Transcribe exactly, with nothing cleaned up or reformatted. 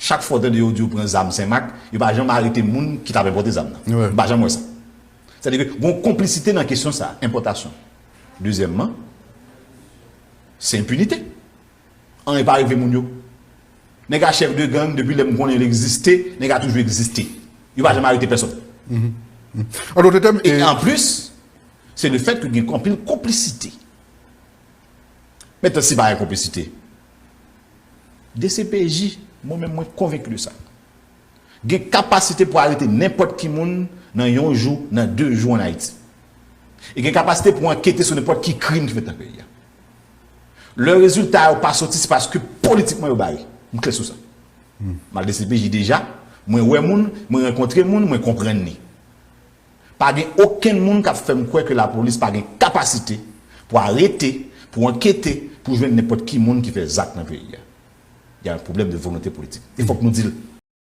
Chak fwa w tande yo di yo pran zam Senmak, yo pa janm arete moun ki t ap enpòte zam nan. M pa janm wè sa. Sètadi ke gen yon konplisite nan kesyon sa, enpòtasyon. Dezyèmman, se enpinite. Anyen pa rive moun yo. Nèg la chèf de gang depi lè m konnen l egziste, nèg la toujou egziste. Yo pa janm arete pèsonn. An dòt tèm, E anplis, se le fèt ke gen anpil konplisite. Mentnan, si pa gen konplisite, D C P J, mwen menm, mwen konvenki de sa. Gen kapasite pou arete nenpòt ki moun nan yon jou, nan de jou ann Ayiti. E gen kapasite pou ankete sou nenpòt ki krim ki fèt nan peyi a. Lè rezilta yo pa soti, se paske politikman yo bare. M klè sou sa. M al D C P J deja, mwen wè moun, mwen rankontre moun, mwen konprann li. Pa gen okenn moun k ap fè m kwè ke lapolis pa gen kapasite pou arete, pou ankete, pou jwenn nenpòt ki moun ki fè zak nan peyi a. Y a un problème de volonté politique. E fòk nou di l.